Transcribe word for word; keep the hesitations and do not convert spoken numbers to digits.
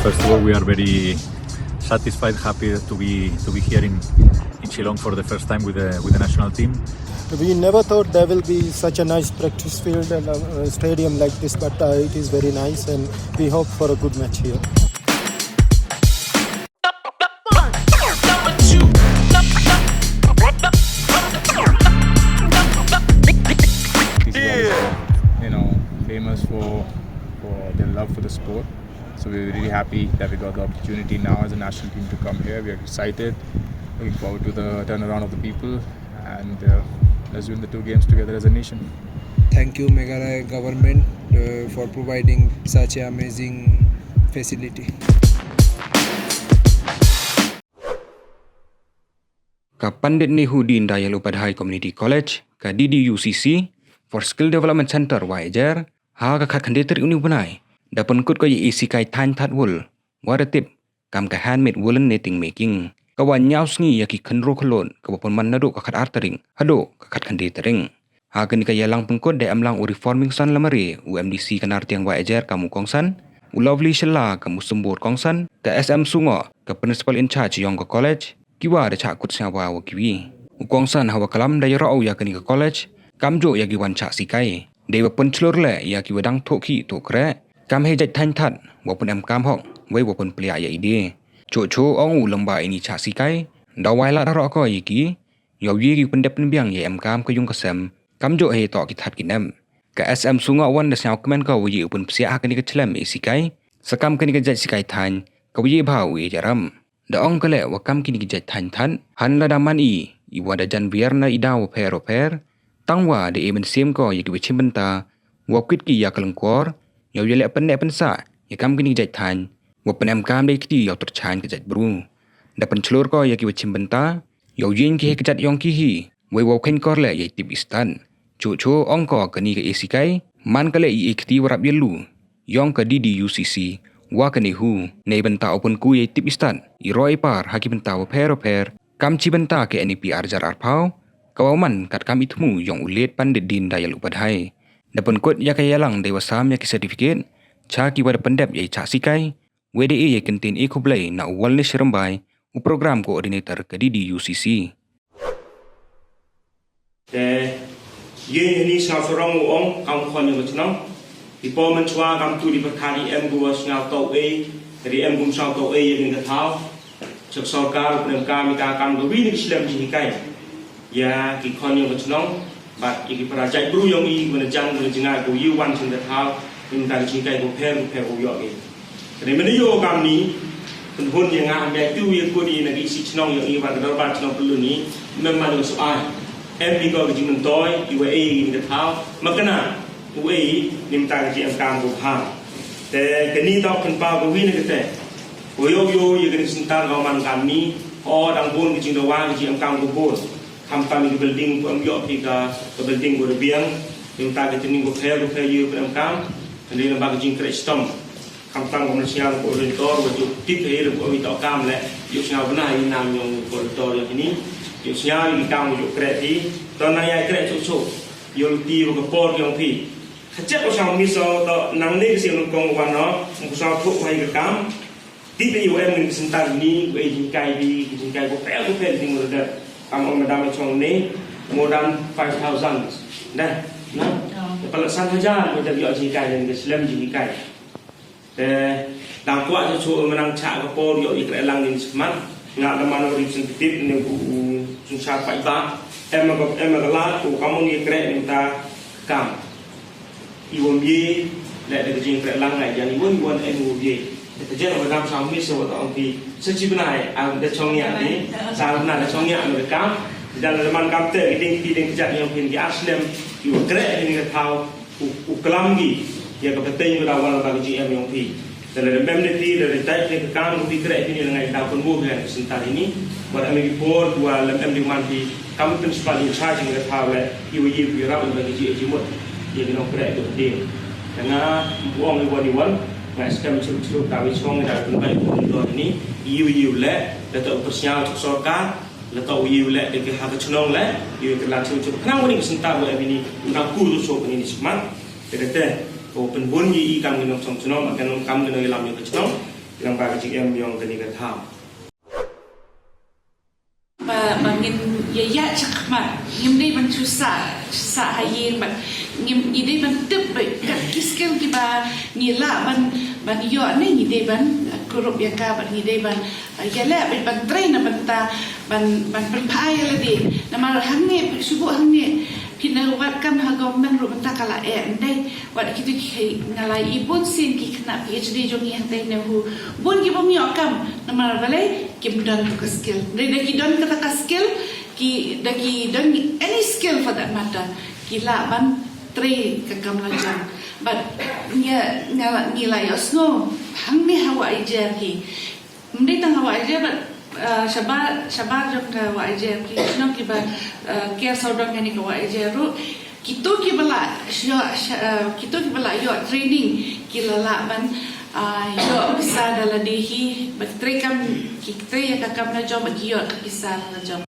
First of all, we are very satisfied, happy to be to be here in, in Shillong for the first time with the with the national team. We never thought there will be such a nice practice field and a, a stadium like this, but uh, it is very nice, and we hope for a good match here. These guys are, you know, famous for for their love for the sport. So we're really happy that we got the opportunity now as a national team to come here. We are excited, looking forward to the turnaround of the people, and uh, let's win the two games together as a nation. Thank you, Meghalaya government, uh, for providing such an amazing facility. Ka Pandit Nehru Deen Dayal Upadhyay Community College, ka D D U C C, for Skill Development Center Wahiajer, ha ka khatkhyndai tarik uni u bnai, da pynkut ko ya i sikai thaiñ thad wool, wa da tip kam ka handmade woolen knitting making, ka wa ñiaw sngi ya ki khynroo khyllood, ka wa pynman naduh ka khatar tarik haduh ka khatkhyndai tarik. Ha kani ka yalang pynkut da emlang u Reforming Son Lamare, u M D C ka Nartiang Wahiajer kam u kongsan, u Lovely Shylla kam u symbud kongsan, ka S M Sungoh ka principal in charge yong ka college, ki wa da chah kut sñiaw wa wa ki wi. U kongsan ha wa klam da yaroh u ya kani ka college kamjooh ya ki wan chah sikai, dei wa pynchlur leh ya ki wa dang thoh khih thoh kreh, kam hei jait thaiñ thad, wa pynemkam hok, wei wa pynpliah ya i de. Chooh chooh ong u lyngba ini chah sikai, da wai lad haroh ko ya ki, yow ye ki pyndep pynbiang ya i emkam ka yung ka sem, kamjooh hei toh ki thad ki nep. Ka S M Sungoh wan da sñiaw kmen ko wa ye u pynpsiah ha kani ka chlem i sikai, sa kam kani ka jait sikai thaiñ, ka wa ye bha u i jaram. Da ong ko leh wa kam kini ki jait thaiñ thad, han lada man i, i wa da jan biar na i daw wa pher wa pher, tang wa da e mynsiem ko ya ki wa chimbynta, wa kit ki ya ka lyngkor, yow ya leh pynneh pynsah ya kam kini ki jait thaiñ, wa pynemkam da i kti yow tyrchaiñ ka jait bru. Da pynchlur ko ya ki wa chimbynta, yow yieñ ki hei kjat yong ki hi, wei wow kheiñkor leh ya i tip i stad. Chooh chooh ong ko kani ka e sikai, man ka leh i e kti wa rap yaloo yong ka D D U C C, wa ka Nehru, neibynta u pynku ya i tip i stad, i roi i par ha ki bynta wa pher wa pher, kam chibynta ka N E P arjar arphaw, ka wa man kat kam i thmu yong u late Pandit Deen Dayal Upadhyay. Da pynkut ya ka yalang dei wa sam ya ki certificate cha ki wa da pyndep ya i chah sikai, wei da e ya i kyntien e khublei na u Walnish Rymbai, u program coordinator ka D D U C C. Te, ye ini sñiaw sarong u ong, kam khon yong ka chnong. I por mynchwa kam tu di pyrkhat i em ko wa sñiaw toh e, ri em ko sñiaw toh e ya ini ka thaw. Chok sorkar, u pynemkam i ka kam ko wi ini ka chlem jinghikai ya ki khon yong ka chnong, bad ya ki para jait bru yong i, wa na jang, wa na jngai, ko ye wan chong ka thaw, ini ka jinghikai ko pher, ko pher ko yoh i. Kani mani yoh kam ni, pynhun ya nga, ham ya tu ya kut i na ki si chnong yong i, wa ka dorbar chnong Pyllun i, mem man yong su ai. Em i ko ka jingmyntoi, i wa e ini ka thaw, makna, u e, ni mynta ka jingem kam ko bha. Te kani toh pynpaw ko wi na ka te. Ko yoh yoh ya kani ka center ko man kam ni, o dang bun ka jingdawa ka jingem kam ko bun. Khamtam i ka building ko em yoh phi ka, ka building ko da biang, ni mynta ka training ko pher, ko pher yoh ko em kam, kani lamba ka jingkreh chitom. Khamtam ko man sñiaw ko rintor, ko juk tip he ko i toh kam leh, yoh sñiaw bna i nam yong ko rintor yong ini, yoh sñiaw i kam yoh kreh phi, to nang ya kreh chooh chooh. Yoh ti wa ka por yong phi. Khajiak ko sñiaw miss o to nang ni ka si nyngkong wan no, ko sñiaw thoh wa i ka kam. Ti phi yoh em ni ka center ni, wa i jingkai di, ka jingkai ko pher, ko pher di mo da. Kam o madam chong ni, more than five thousand. Dah, na? Oh. Pala san hajar, mo da yoh jingkai ni ka chlem jingkai. Te, dang kwah chooh chooh, manang chah ka por yoh i kreh lang ni smat. Nga da man representative ni u, u, Sungsar Paidbah. Em ka, em ka lad, u kam ni kreh ni ta kam. I wom ye, leh da ka jingkreh lang ngai, yan i won, i won em wom ye. Te ka jingkreh lang sa mi sa wa ta ong phi. Sa chi bnai, a da chong ya ni, sa bnai da chong ya ni kam. Te jan da man kam te, ki ding, ki ding ka jat yong phi, ki ar snem, i wa kreh ni ka thaw. U, u klam ki, ya ka pateng ko da wan ba ka G M yong phi. Da la da mem ne phi, da da type ne ka kam ko phi kreh phi ni la ngai da pynboo ka center ini. Wa da em ki por, wa la em di man phi, kam principal in charge ni ka thaw le, i wa ye phi rap ba ka G M jimut. Ya ki nongkreh ko phi. Da nga, buong i wan i wan, nga skhem chuk chuk da wi chong da pynbai ko ni ini, i wa ye le, da ta u pyrshah chuk sorkar, la toh u ye u leh, da ki ha ka chnong leh, ye ka la chu chu. Khnang wa ni ka center wa em ini, u dang kur tu so ka ni smat. Te ka te, ko pynbun ye i kam ki nongchong chnong, kam ki nong, kam ki nong yalam ye ka chnong. Nang ba ka jingem yong kani ka tham. Ba, ba ngin ya ya chakmat, ngim dei ban chusah, chusah ha ïing, ba ngim, ngi dei ban tip ba kat ki skill kiba ngi lah ban, ban ïoh ne ngi dei ban, uh, kurup ya ka, ba ngi dei ban, uh, ya leh, ba ban train na bynta, ban, ban pynpha ya lade. Namar hangne, shubu hangne, phi na wad kam ha government ruh mynta ka la eh ndai. Wat kitu ki, nga la i bun sien ki khynnah PhD jong ngi hangtei ne hu. Bun ki bym ïoh kam, namar balei, kim don tu ka skill. Dei da ki don kata ka skill, ki, da ki don any skill for that matter, ki lah ban trei ka kam lajong. But nga, nga la, ngi la ïohsngew hangne ha Wah Ïajer hi. Ym dei tang ha Wah Ïajer, but, uh, shabar, shabar jong ka Wah Ïajer, ki chnong kiba, uh, ker sawdong kani ka Wah Ïajer ruh. Kitu kiba la ïoh, sha-, uh, kitu kiba la ïoh training, ki la lah ban, uh, ïoh pisa da lade hi, ba ki trei kam, ki trei ya ka kam lajong, ba ki ïoh ka pisa lajong.